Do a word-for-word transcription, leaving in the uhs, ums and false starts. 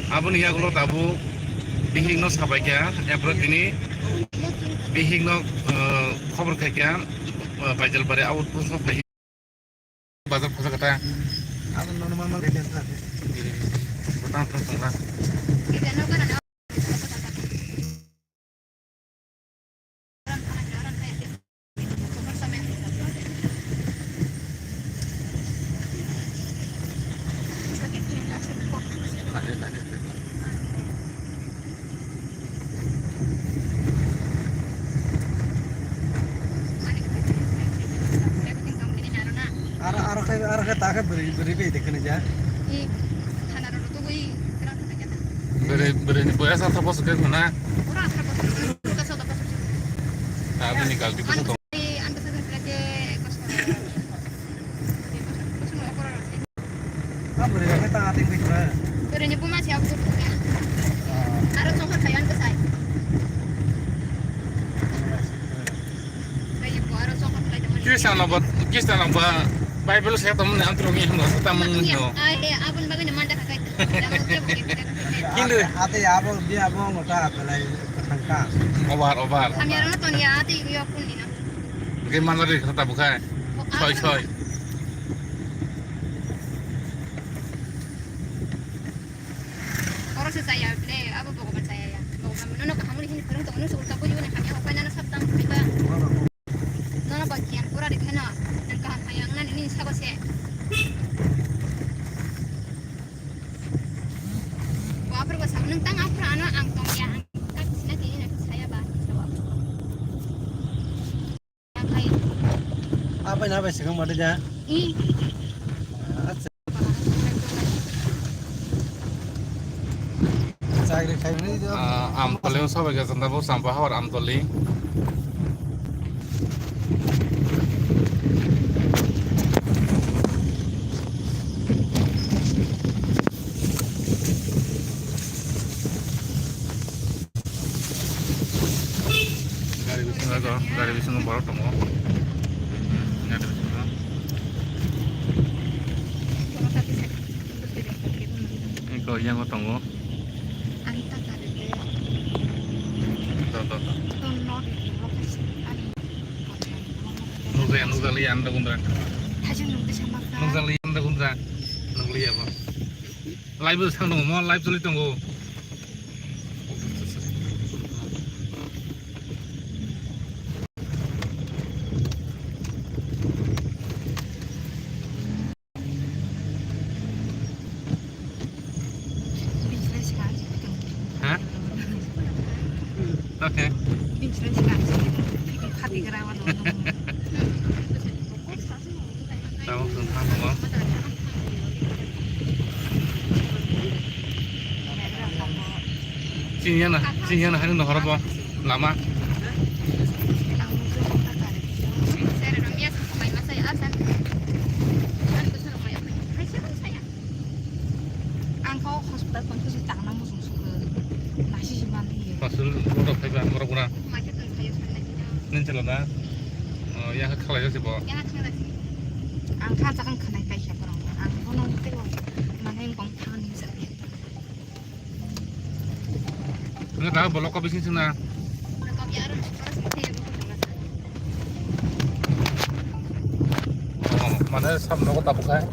Aboni yagulo tabuk bihikno sabaikha, epore tini bihikno, eh, khobor khaikha, eh, Baijalbari outpost-o phai. Bazar khosa kata. Abo normal mal rate ta. Butang tong tong la. Aro, aro khe, aro khe ta khe bwrwi, bwrwi bai de khwnwi ja. I thana rw rw tugwi kwrak khwnai khe ta. Bwrwi, bwrwi ni boyas atharo bosor khe khna. Oro atharo bosor, oro chwda bosor. Aboni galti kisa tong. Ani bwswk ni phlai khe ek bosor. Ek bosor, bosor ni okoro rw se. Ah, bwrwi rok khe ta ating bai khna. Bwrwi ni buma se abdul khna. Ah. Aro chongkha khai ani bwsai. Kisa no ba, kisa no ba, Bible se tam ni antro ngi hino, tam ngi hino. Ai, he, abon bagwi ni manda ka kai. Kintu. Ate abo, bi abo ngota belai thangka. Obar, obar. Kami orang nonton ya, ate yo pun ni na. Oke, mana ri kata bukai. Soi, soi. Oro se chaya ble, abo Bhogoban chaya ya. Bhogoban nono kaham ni hini phwrwng tongo, nung se ulta buji hwnwi hamya, opai nano sab tang phaiba. Nono ba giyan pura ri khaino, nang kaham hamya wngna nini sabo se. Bo aphuru bo sa, nung tang aphuru ano ang tong ya, ang kak sina kini na saya ba. Apai na bai sikang mati ja. I. Acha. Chakri khai ni jo. Ah, Amtoli sabai ga janda bo Champa hawar Amtoli. Gari bisingo, gari bisingo borok tongo. Gari bisingo. Eko yango tongo. Do, do, do. Nukjaya, nukjaliya, ang dogunda. Nukjaliya, ang dogunda. Nukliya bo. Live o sang tongo, mo live choli tongo. Ha? Okay. Tabuk chwng thang tongo. Chini yana, chini yana haino nohoro bo lama. Ang kok hospital tong khe se tangna muchung sukha. Nasi si man hiye. Pasal borok phaiba, borok guna. Nin chalo da. Oh, ya khalai jasi bo. Ang kha chakang khanai kaisa borok. Ang bono tei mane bong thani sa. Nang da bolok ko bising sing na. Oh, mane sam nogo tabu khai.